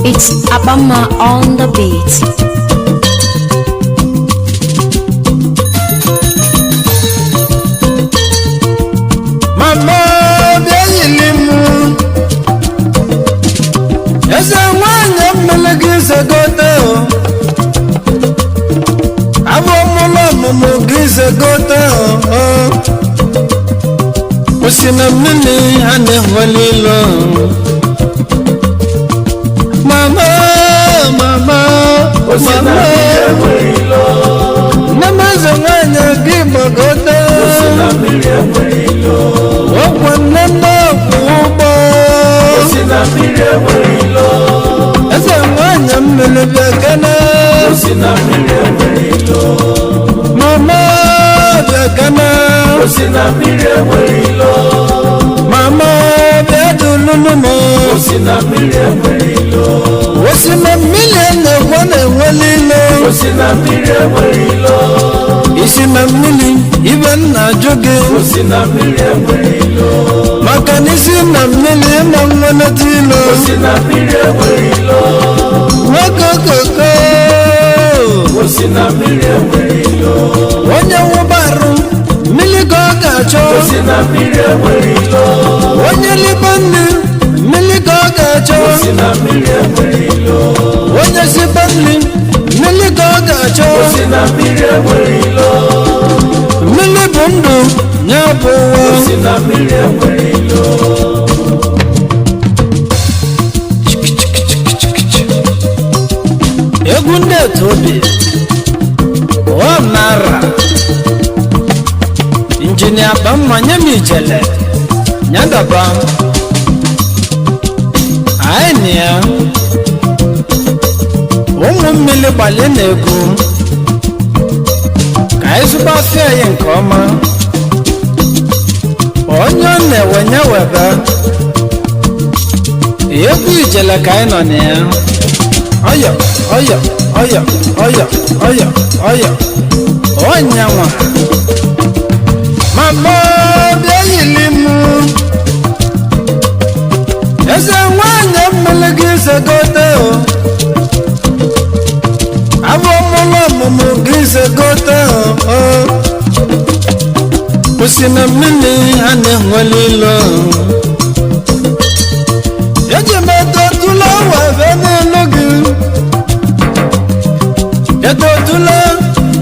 It's Abama on the beat. Mama bịa yili m, eze nwanyị mmele gị zegote o, abụ mụlụ ọmụmụ gị zegote o, osi na mmiri ha na-enwele ilo. Mama, mama, mama, nne m, eze nwanyị gị gbagote ọgwụ, nne nne ọkwụ ụgbọ, eze nwanyị mmiri bịa kene. Mama bịa kene, mama bịa dululu m. Osi na mmiri na-ekwe na-enwele ilo, isi na mmiri ibe nna ajụ gị, maka na isi na mmiri ma nweleta ilo nwoke koko. Onye nwụba arụ mmiri ka ọ ga-achọ, onye libe nne mmiri ka ọ ga-achọ, onye sibe nri mmiri ka ọ ga-achọ. Mmiri bụ ndụ ya bụ ụwa. Egwu ndị etu obi ọ nara injinia Bamma nye m ijele nyadaba anyị na ya. Ụmụ mmiri gbalie na egwu ka anyị zụba afịa anyị nke ọma. Onye ọ na-ewenye webe egwu ijele ka anyị nọ na ya. Ọyọ ọyọ ọyọ ọyọ ọyọ ọyọ ọnyanwa. Mama bịa yili m, eze nwanyị mmiri gị zegote o, abụ mụlụ ọmụmụ gị zegote o, kwụsị na mmiri ha na-enwele ilo. Eji m etotula webe n'elu gị, etotula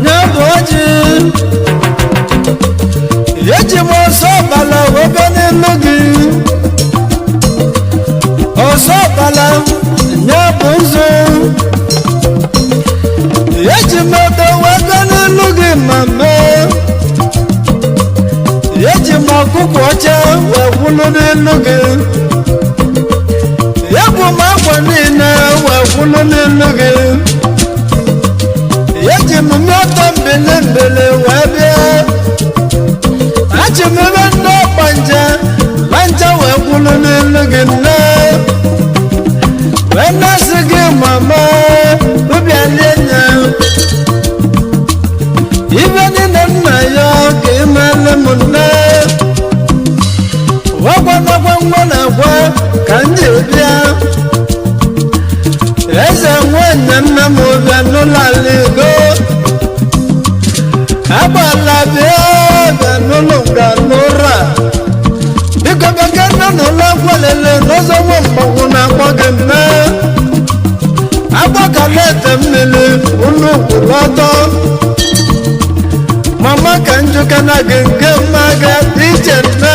nye bụ ọjị. Eji m ọsọ ọbala webe n'elu gị, ọsọ ọbala nye bụ nzu. Eji m eto webe n'elu gị, mama. Eji m ọkụkọ ọcha wee gwulu n'elu gị, ebu m akwa niile wee gwulu n'elu gị. Eji m mmịọtọ mbele mbele wee bịa, achị m ebe ndị ọgbanje lanja wee gwulu n'elu gị, nne, wee na-asị gị, mama, ụbịalie nya ibe niile nna ya ka imele m, nne. Wagwanagwa nwa na-agwa ka m ji bịa, eze nwanyị nne m, bịa n'ụlọ aligo agbala, bịa bịa n'ụlọ nga n'ụra, biko bịa nọ n'ụlọ nkwalele n'ọzọ. Nwa mgbọgwụ na-akpọ gị, nne, agbakala ete mmiri unu kwụrụ ọtọ. Mama, ka njukana gị nke mma ga-adị iche, nne.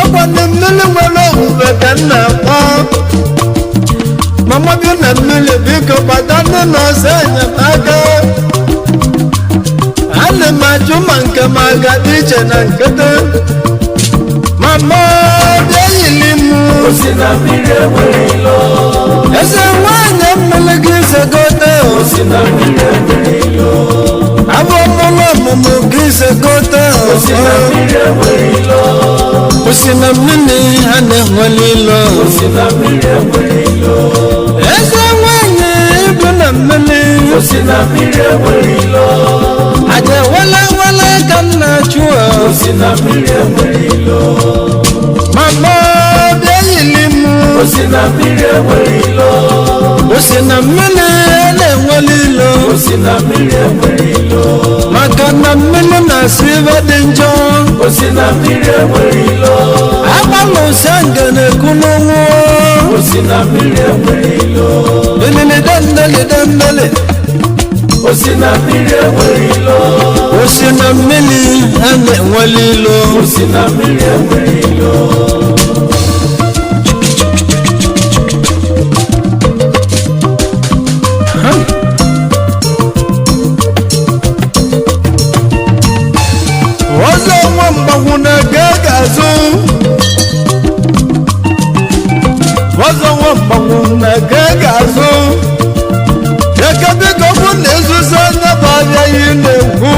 Ọkwa ndị mmiri nwere owuwe ka m na-akpọ. Mama bi na mmiri, biko gbata ndị n'ọsọ enyemaka. Ana m ajụ ma nke m aga dị iche na nkịtị. Mama bịa yili m, eze nwanyị mmiri gị zegote o, abụ mụlụ ọmụmụ gị zegote o, osi na mmiri ha na-enwele ilo. Eze nwanyị ibu na mmiri aja wele wele ka m na-achụ o. Si na mmiri enwere ilo. Mama bịa yili m. Osi na mmiri enwere ilo. Osi na mmiri na-enwere ilo. Osi na mmiri enwere ilo. Maka na mmiri na-asị ibe dị njọ. Osi na mmiri enwere ilo. Agbalụsịa ngene kununwu. Osi na mmiri enwere ilo. Ilili dendele dendele. Osi na mmiri enwere ilo. Osi na mmiri a na-enwere ilo. Osi na mmiri enwere ilo. Ọzọ nwa mgbagwu na-ege ga-azụ. Ọzọ nwa mgbagwu na-ege ga-azụ. Eke biko bụ na ezuzo nyaba abịa ihe na-ekwu.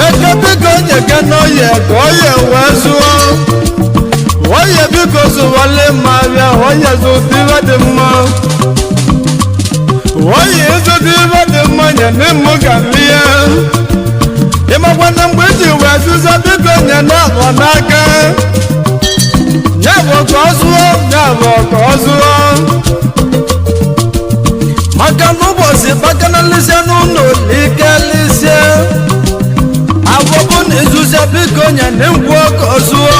Eke biko nyeke n'ọya ka ọya wee zụọ. Ọya biko zụwale ma abịa ọya zụta ibe dị mma. Ọya ịzụta ibe dị mma nye n'ịmụ ka mmịa. Ịmakwa na mgbe iji wee zụza biko nye na-abọ n'aka. Nyabọ ka ọ zụọ, nyabọ ka ọ zụọ. Maka na ụbọchị gbakanalịsịa n'ụlọ likelịsịa. Agwọ bụ na ịzụzịa biko nye na nkwọ ka ọ zụọ.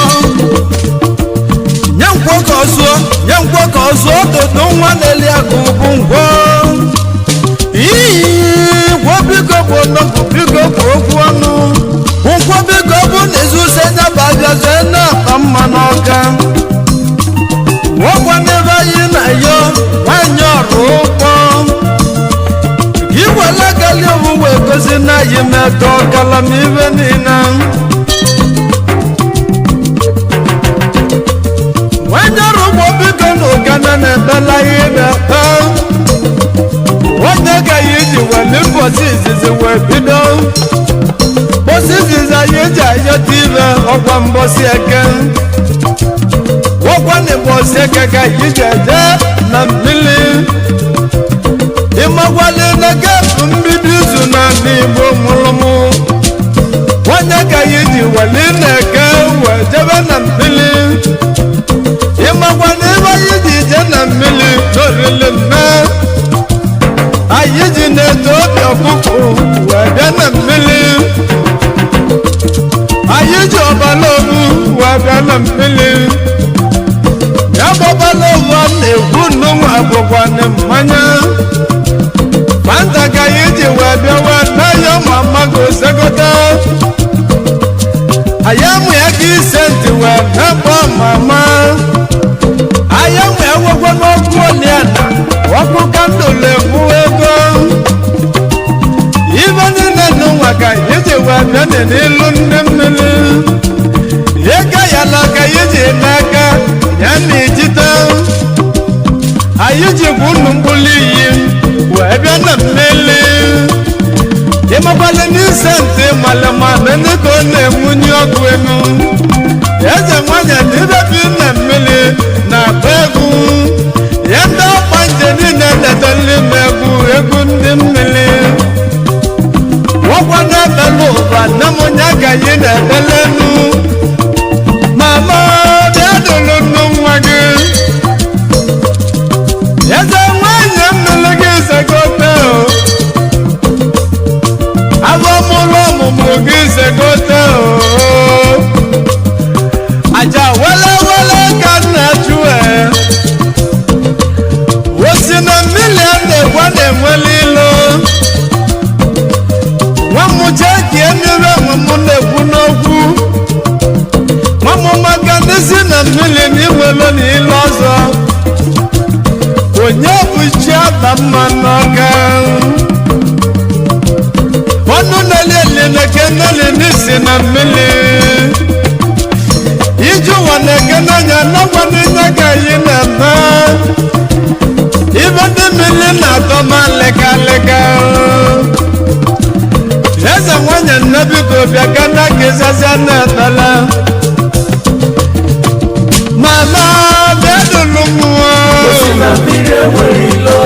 Nye nkwọ ka ọ zụọ, nye nkwọ ka ọ zụọ, dodo nwa na-eli akụ bụ nkwọ. Iyi nkwọ biko bụ nnukwu biko bụ okwu ọnụ. Nkwọ biko bụ na ịzụzịa nyaba abịa na-akpa mma n'ọka. Nwọkwa n'ebe anyị na-ayọ nwanyị ọrụ ụkpọ. Iwere gali owuwe gosi na anyị metọ kalam ibe niile. Nwanyị ọrụ ụgbọ biko na ụgana na-ebela ihe na-ekpe. Onye ka anyị ji weli mbọchị izizi wee bido. Mbọchị izizi anyị ji ayọta ibe ọkwa mbọchị eke. Ọkwa na mbọchị eke ka anyị ji eje na mmiri. Ịmakwale na gapụ mbido izu n'ala Igbo mụrụ mụ. Onye ka anyị ji weli na-eke wee jebe na mmiri. Ịmakwa na ebe anyị ji je na mmiri n'oriri mme. Anyị ji na-eto obi ọkụkụ wee bịa na mmiri. Anyị ji ọbara obu wee bịa na mmiri. Ya bụ ọbara obu a na-ekwu nnụnwa bụkwa na mmanya. Fanta ka anyị ji wee bịa wee n'ahịa mama gosegote. Anyị amụ ya ka ise ntị wee na-akpọ mama. Anyị amụ ya gwekwe n'ọkụ oliana, ọkụ kandụl ekwu ego. Ibe niile n'ụwa ka anyị ji wee bịa n'ilu ndị mmiri. Ego ya na ka anyị ji n'aka ya na ijite. Anyị jikwa unu mkpụrụ iyi wee bịa na mmiri. Ịmakwala n'ise ntị malụmalụ ndị ka ọ na-enwunye ọkụ elu. Eze nwanyị na ibe bi na mmiri na-akpa egwu. Ya ndị ọgba nje niile letara ime egwu egwu ndị mmiri. Nwakwa na-ebele ụwa nne m onye ka anyị na-ebele enu. Mama bịa dụrụ nnu nwa gị. Eze nwanyị mmiri gị segote o. Agwọ mụrụ ọmụmụ gị segote o. Aja wele wele ka nna chụ e. Osi na mmiri a na-egwe na-enwele ilo. Nwa m jee kie mmiri enwe m na-ekwu n'okwu. Nwa m maka ndị si na mmiri na iwelo na ilo ọzọ. Onye bụ chi aba mma n'ọka. Ọnụ na-eli eli na-eke nneli n'isi na mmiri. Ije ụwa na-eke n'anya n'ọgwa n'inye ka anyị na-eme. Ibe ndị mmiri na-atọ ma lịkalịka. Eze nwanyị nne biko bịa ka na ka ịzaza na-ebele. Mama bịa dụrụ mmụọ. Osi na mmiri enwere ilo.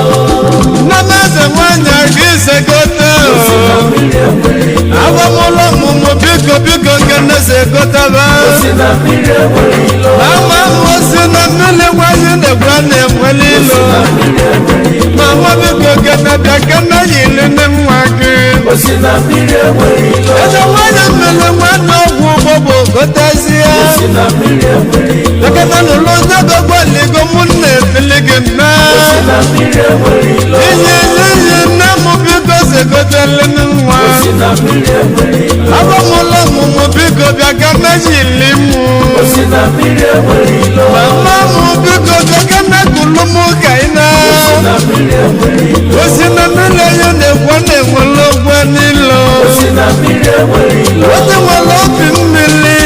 Nne m eze nwanyị aga isegote. Osi na mmiri enwere ilo. Agwamụlọ ọmụmụ biko biko nke nne si egotebe. Osi na mmiri enwere ilo. Ama m osi na nwanyị na-egwe na-enwele ilo. Mama biko kene bịa kene yiri nne nwa gị. Osi na mmiri enwere ilo. Eze nwanyị mmiri nwanne ọgwụ ụgbọ bụ gotezie. Osi na mmiri enwere ilo. Ekene nụlụ nyegogbo ligo mụ na-efili gị Osi mee. na mmiri enwere ilo. Ihe ihe nne m biko segotele nwa. Osi na mmiri enwere ilo. Abamụla ọmụmụ biko bịa kene yiri mụ. Osi na mmiri enwere ilo. Mama m biko bịa kene kulu mụ ka ị na. Osi na mmiri enwere ilo. Osi na mmiri onye na-ekwe na-enwele ogwe n'ilo. Osi na mmiri enwere ilo. Onye nwere obi mmiri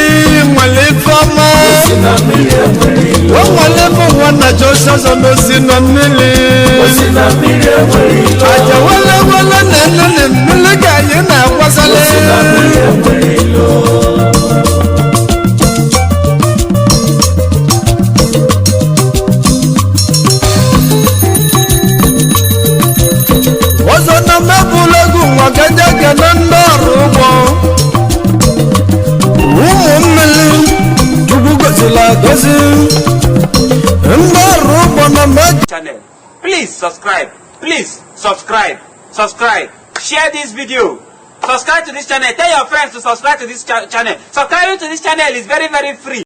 nwere ife ọma. Osi na mmiri enwere ilo. O nwere ebe ụwa na jọsọsọ n'osi na mmiri. Osi na mmiri enwere ilo. Aja wele wele na nne na mmiri ka anyị na-akwasali. Osi na mmiri enwere ilo. Ọzọ na mmepụlụ egwu nwa ka ndị ekene ndị ọrụ ugbo. Ụmụ mmiri Chukwu gozila agozi. Ndị ọrụ ugbo na mmeju Channel. Please subscribe. Please subscribe. Subscribe. Share this video. Subscribe to this channel. Tell your friends to subscribe to this channel. Subscribing to this channel is very, very free.